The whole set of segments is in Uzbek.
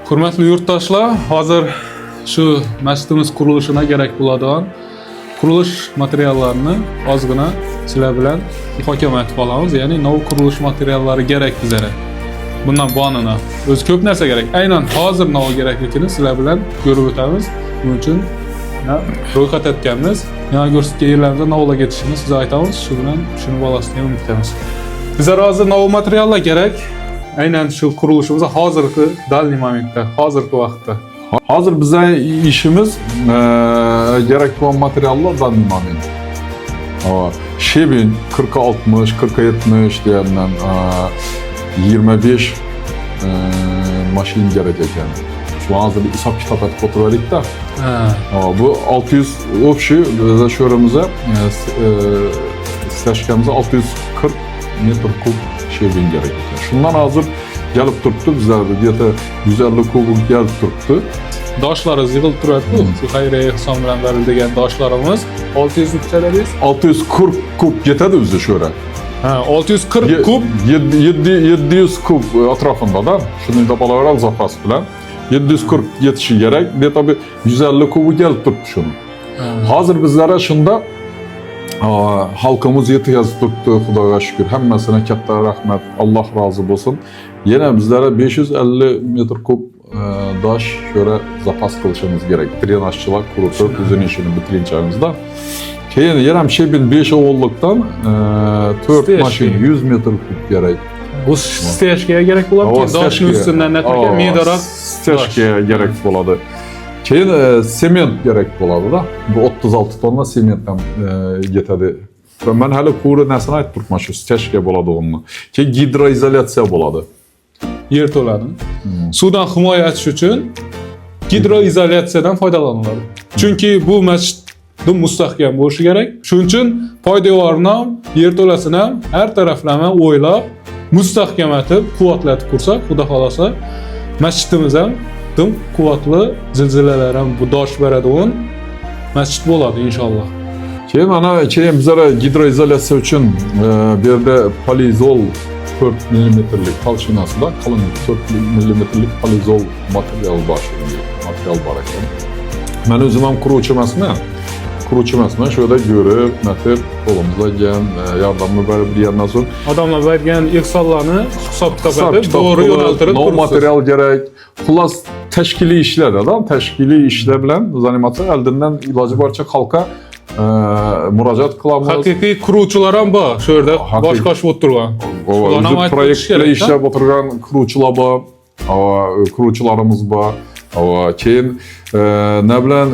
Hurmatli yurtdoshlar, hozir shu masjidimiz qurilishina kerak bo'ladigan qurilish materiallarini ozgina sizlar bilan muhokama etib olamiz. Ya'ni nov qurilish materiallari kerak bizlarga. Bundan buonini o'zi ko'p narsa kerak. Aynan hozir nov kerakligini sizlar bilan ko'rib o'tamiz. Buning uchun ro'yxat etganmiz. Yana ko'rsatgan yerlarimizda novlar ketishini sizga aytamiz. Shu bilan tushunib olasiz degan umiddamiz. Bizlar hozir nov materiallar kerak. Aynan shu qurilishimizda hozirgi данный momentda, hozirgi vaqtda. Hozir bizning ishimiz kerak bo'lgan materiallar данный момент. Щебень 40 60, 40 70 degandan 25 mashin kerak ekan. Shu hozir hisob kitob etib o'tiraylik-da. Bu 600 общий biza shu yerimizda стяжка mizda 640 metr kub щебень kerak ekan. Shundan hozir kelib turibdi, bizlarda где-то 150 kubik kelib turibdi. Doshlarimiz yig'ilib turadi-ku. Shu xayriya ehson bilan berilgan doshlarimiz 600 necha dedingiz? 640 kub yetadi bizga shu yerga. Ha, 640 kub. 700 kub atrofida da. Shuni deb olaveradi zapas bilan. 740 yetishi kerak. Где-то bir 150 kubi kelib turibdi shuni. Hozir bizlara shunda xalqimiz yetkazib turibdi, Xudoga shukur. Hammasına katta rahmat. Alloh rozi bo'lsin. Yana bizlara 550 metr kub dash ko'ra zapas qilishimiz kerak. Drenajchilar quritib, o'zini ishini bitirinchimizda. Keyin yana ham щебень 5 ovullikdan 4 Стяжка. Mashin 100 metr kub kerak. Bu стяжка ga kerak bo'ladi. Ova, Keyin doshni стяжка. Ustidan nataka Ova, medaroq стяжка kerak bo'ladi. Keyin sement kerak bo'ladi-da. Bu 36 tonna sement ham yetadi. Va man hali quri narsani aytib turibman, shu стяжка bo'ladi uni. Keyin gidroizolyatsiya bo'ladi. Yerto'lani suvdan himoya etish uchun gidroizolyatsiyadan foydalaniladi. Chunki bu masjid mustahkam bo'lishi kerak. Shuning uchun poydevorni ham, yerto'lasini ham har taraflama o'ylab, mustahkam etib, quvvatlatib qursak, Xudo xolasa, masjidimiz ham dim quvvatli, zilzilalar ham bu dosh beradigan masjid bo'ladi inshaalloh. Keyin ana keyin bizlar gidroizolyatsiya uchun bu yerda polizol 4 millimetrlik толщина sida qalin 4 millimetrlik polizol material bor, shunday material bor ekan. Man o'zim ham quruvchi emasman. Quruvchi emasman. Shu yerda ko'rib, natib qo'limizdan kelgan yordamni berib degandan so'ng Odamlar bergan ehsonlarni hisob kitob hisob etib, kitob to'g'ri qilib, yo'naltirib nov turibsiz. Material kerak. Xullas, tashkiliy ishlar adam, tashkiliy ishlar bilan заниматься oldindan iloji boricha xalqqa murojaat qilamiz. Haqiqiy quruvchilar ham bor shu yerda bosh qoshib o'tirgan. Shularni ham O'zi aytib proyekt o'tish bilan kerak-da. Ishlab o'tirgan quruvchilar bor, ova, quruvchilarimiz bor. Ova, keyin ne bilan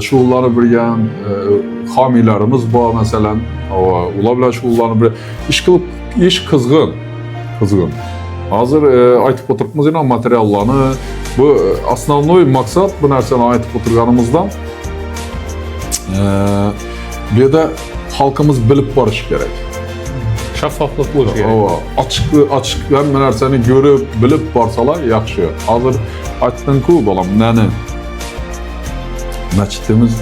shug'ullanib bilgan homiylarimiz bor masalan. Ova, ular bilan shug'ullanib ish qilib ish qizg'in. Qizg'in. Hozir aytib o'tiribmiz yana materiallarni. Bu основной maqsad bu narsani aytib o'tirganimizdan bu yerda xalqimiz bilib borishi kerak. Shaffoflik bo'lishi kerak. Ova, ochiq ochiq hamma narsani ko'rib, bilib borsalar yaxshi. Hozir aytding-ku bolam, nani masjidimiz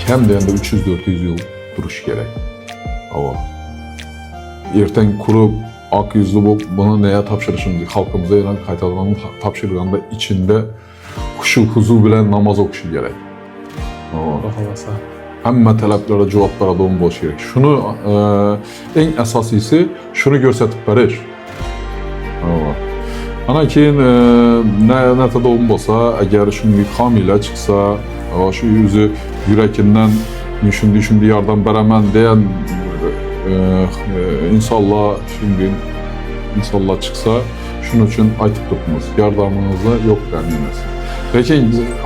kam deganda 300-400 yil turishi kerak. Ova. Ertang qurib, oq yuzli bo'lib, buni nega topshirishimiz, xalqimizga yana qaytadan topshirganda ichida xushu huzur bilan namoz o'qishi kerak. Ova. Xudo xohlasa. Hamma talablarga javob beradigan bo'lishi kerak. Shuni eng asosiysi shuni ko'rsatib berish. Ova. Ana keyin natadon bo'lsa, agar shunga homiylar chiqsa, va shu o'zi yuragidan men shunday shunday yordam beraman degan insonlar, shunday insonlar chiqsa, shuning uchun aytib turibmiz. Yordamingizni yo'q emas. Lekin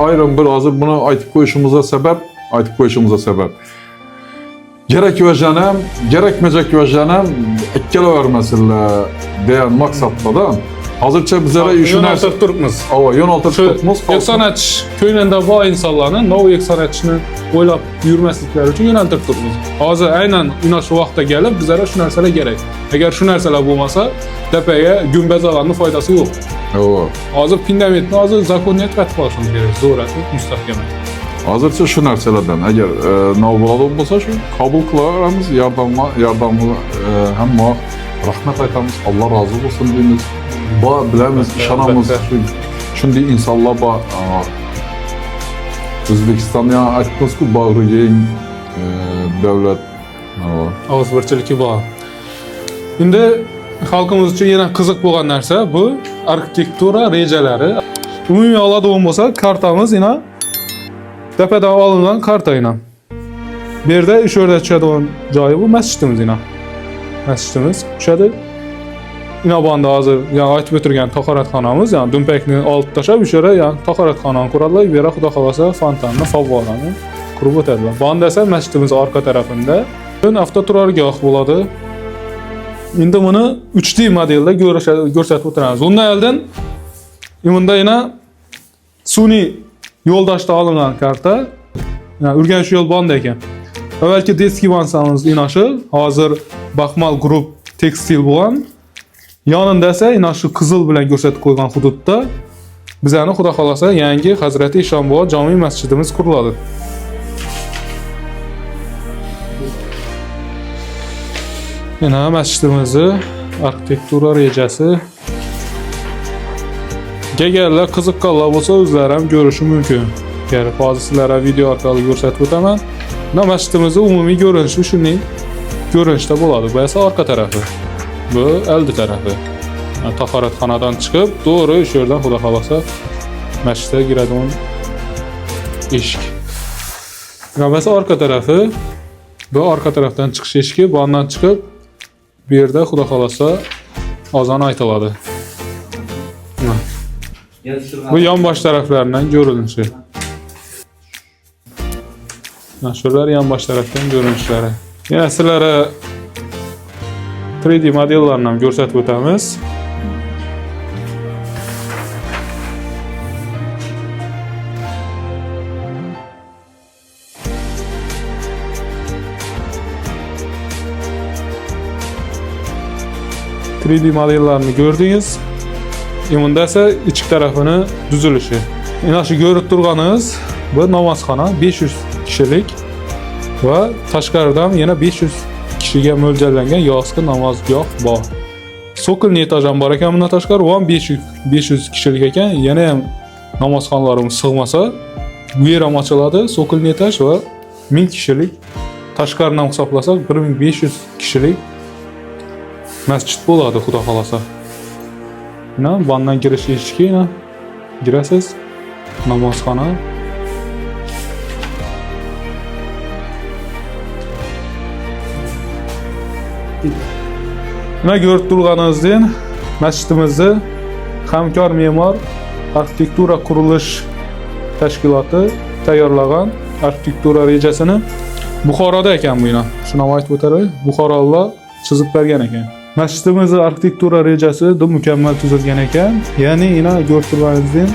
ayrim bir hozir buni aytib qo'yishimizga sabab, aytib qo'yishimizga sabab kerak vajdan kerakmajak vajdan ham ikkalavermasinlar degan maqsadda hozircha bizlar shu narsa Yo'naltirib turibmiz. Ova, yo'naltirib Shu turibmiz. ehson etish ko'nglida bor insonlarni nov ehson etishni o'ylab yurmasliklari uchun yo'naltirib turibmiz. Hozir aynan una shu vaqtda kelib bizlarga shu narsalar kerak. Agar shu narsalar bo'lmasa, tepaga gumbaz olganning foydasi yo'q. Ova. Hozir fundamentni hozir законный etib olishimiz kerak. Zo'r etib, mustahkam etib. Hozircha shu narsalardan agar nov bo'ladigan bo'lsa, shu qabul qilaveramiz yordamni yordamni hamma rahmat aytamiz, Alloh rozi bo'lsin deymiz. Bor bilamiz, ishonamiz. Albatta. Shu Shunday insonlar bor. O'zbekistonda aytdingizku, bag'ri keng davlat. Og'izbirchiligi bor. Endi xalqimiz uchun yana qiziq bo'lgan narsa bu arxitektura rejalari. Umumiy oladigan bo'lsa, kartamiz ina tepadan olingan karta ina. Bu yerda shu yerda tushadigan joyi bu masjidimiz ina. Masjidimiz tushadi. Inobonda hozir yani aytib o'tirgan tahoratxonamiz, ya'ni dumpakni olib tashlab o'sha yerga ya'ni tahoratxonani quradilar, bu yerga xudo xohlasa fontanni, favvorani qurib o'tadilar. Bunda esa masjidimiz orqa tarafida avtoturargoh bo'ladi. Endi buni 3D modelda ko'rsatib o'tiramiz. Undan oldin bunda yana sun'iy yo'ldoshda olingan karta. Yani Urganch yo'l bonda ekan. Avvalgi детский vansamiz ina shu, hozir Baxmal Group tekstil bo'lgan. Yonida esa ina shu qizil bilan ko'rsatib qo'ygan hududda bizani xudo xohlasa yangi Hazrati Eshonbuva jome masjidimiz quriladi. Yana masjidimizni arxitektura rejasi. Kelganlar, qiziqqanlar bo'lsa o'zlari ham ko'rishi mumkin. Kelib hozir sizlarga video orqali ko'rsatib o'taman. Mana masjidimizni umumiy ko'rinishi shunday ko'rinishda bo'ladi. Bu esa orqa tarafi. Bu oldi tarafi. Yani tahoratxonadan chiqib, to'g'ri shu yerdan xudo xohlasa masjidga kiradigan eshik. Mana bu orqa tarafi. Bu orqa tarafdan chiqish eshigi, bu ondan chiqib bu yerda xudo xohlasa azon aytiladi. Bu yonbosh taraflaridan ko'rinishi. Mana shular yonbosh tarafdan ko'rinishlari. Yana sizlarga 3D modellarni ham ko'rsatib o'tamiz. ...3D modellarni ko'rdingiz. Bunda esa ichki tarafini tuzilishi. Ina shu ko'rib turganingiz bu namozxona 500 kishilik va tashqaridan yana 500 kishiga mo'ljallangan yozgi namozgoh bor. Sokolniy etaj ham bor ekan bundan tashqari, u ham 500 kishilik ekan. Yana ham namozxonalarimiz sig'masa, bu yer ham ochiladi, sokolniy etaj va 1000 kishilik tashqaridan hisoblasak 1500 kishilik masjid bo'ladi xudo xohlasa. Ina vandan girish eshigi, ina girasiz namozxona. Mana ko'rib turganingizdek masjidimizni Hamkor me'mor arxitektura qurilish tashkiloti tayyorlagan arxitektura rejasini Buxoroda ekan bu ina. Shuni ham aytib o'tay, Buxoroliklar chizib bergan ekan. Masjidimizni arxitektura rejasi mukammal tuzilgan ekan. Ya'ni ina ko'rib turganingizdek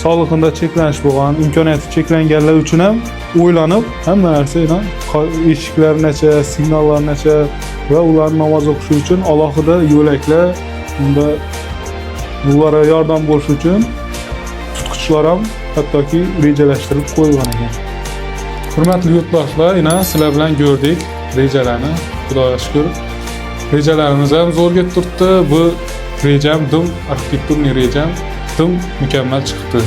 sog'lig'ida cheklanish bo'lgan, imkoniyati cheklanganlar uchun ham o'ylanib hamma narsa ina eshiklar necha, signallar necha va ular namoz o'qishi uchun alohida yo'laklar, unda ularga yordam bo'lishi uchun tutqichlar ham hattoki rejalashtirib qo'yilgan ekan. Hurmatli yurtdoshlar, ina sizlar bilan ko'rdik rejalarni. Xudoga shukr. Rejalarimiz ham zo'r ketib turibdi. Bu rejam dim arxitekturniy rejam dim mukammal chiqibdi.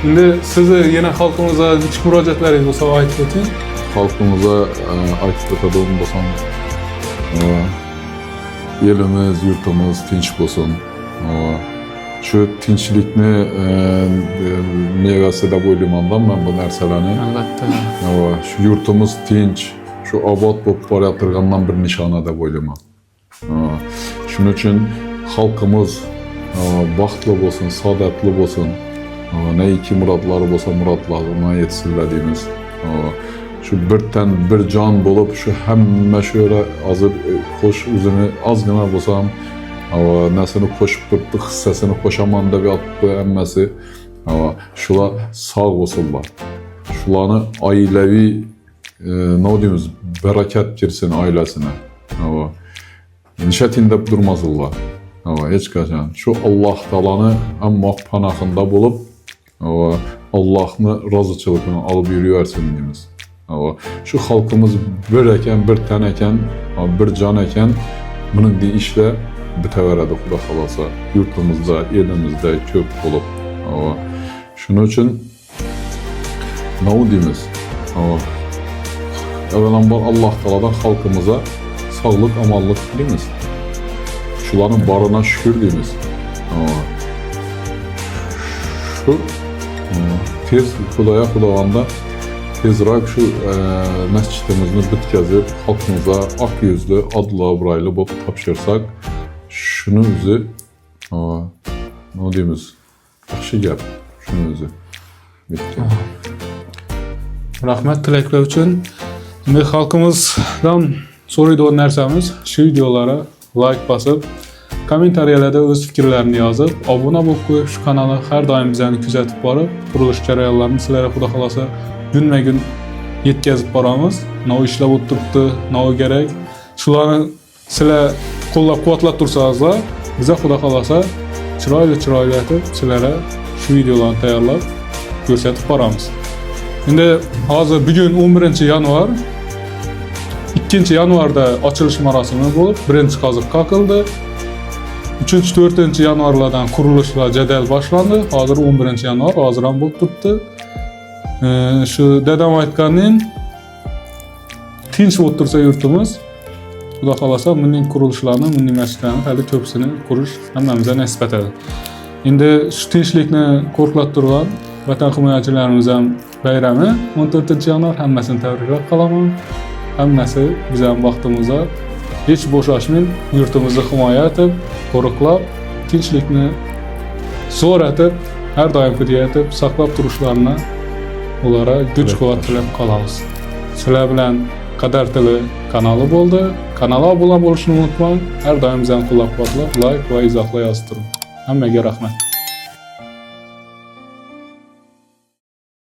Endi sizni yana xalqimizga nechta murojaatlaringiz bo'lsa aytib o'ting. Xalqimizga aytib o'tadigan bo'lsam, elimiz, yurtimiz tinch bo'lsin. Shu tinchlikni mevasi deb o'ylayman man bu narsalarni. Albatta. Shu yurtimiz tinch, shu obod bo'lib borayotgandan bir nishona deb o'ylayman. Shuning uchun xalqimiz baxtli bo'lsin, saodatli bo'lsin. Neyki murodlari bo'lsa murodlarına yetsinlar deymiz. Shu bir tan bir jon bo'lib shu hamma shu yerga hozir qo'sh o'zini ozgina bo'lsa ham nasini qo'shib turibdi, hissasini qo'shaman deb yotibdi hammasi. Shular sog' bo'lsinlar. Shularni oilaviy nima deymiz, barakat kirsin oilasine. Nishatin deb durmasinlar. Hech qachon. Shu Alloh taoloni hamma panohida bo'lib, Allohni rozichiligini olib yuraversin deymiz. Shu xalqimiz bir ekan, bir tan ekan, bir jon ekan, bunday ishlar bitaveradi xudo xohlasa. Yurtimizda, elimizda ko'p bo'lib. Shuning uchun nima deymiz? Avvalambor Alloh taolodan xalqimizga sog'lik, omonlik tilaymiz. Shularning barına şükür deymiz. Shu tez Xudoya Xudovanda tezroq shu masjidimizni bitkazib, xalqimizga oq yuzli, adli, obro'li bo'lib topshirsak, shuni o'zi nima deymiz? Yaxshi gap, shuni o'zi. Bitta. Rahmat tilaklar uchun. Endi xalqimizdan so'raydigan narsamiz shu videolara like bosib, kommentariyalarda o'z fikrlarini yozib, obuna bo'lib qo'yib, shu kanalni har doim bizani kuzatib borib, qurilish jarayonlarini sizlarga xudo xolasa kunma-kun yetkazib boramiz. Nima ishlar bo'lib turibdi, nima kerak. Shularni sizlar qo'llab-quvvatlab tursangizlar, biza xudo xolasa chiroyli chiroyli etib sizlarga shu videolarni tayyorlab ko'rsatib boramiz. Endi hozir bugun 11 yanvar, 2 yanvarda ochilish marosimi bo'lib, birinchi qoziq qoqildi. 3 4 yanvarlardan qurilishlar jadal boshlandi. Hozir 11 yanvar, hozir ham bo'lib turibdi. Shu dadam aytganin tinch bo'lib tursa yurtimiz, Xudo xolasa buning qurilishlarni, buning masjidlarni hali ko'pisini qurish hammamizga nasib etadi. Endi shu tinchlikni qo'riqlab turgan vatan himoyachilarimiz ham bayrami 14 yanvar, hammasini tabriklab qolaman. Hammasi bizning baxtimizga hech bo'shashmay yurtimizni himoya etib, qo'riqlab, tinchlikni zo'r etib, har doimgidek etib saqlab turishlarini ularga kuch-quvvat tilab qolamiz. Sizlar bilan Qadar Tili kanali bo'ldi. Kanalga obuna bo'lishni unutmang. Har doim bizani qo'llab-quvvatlab, like va izohlar yozib turing. Hammaga rahmat.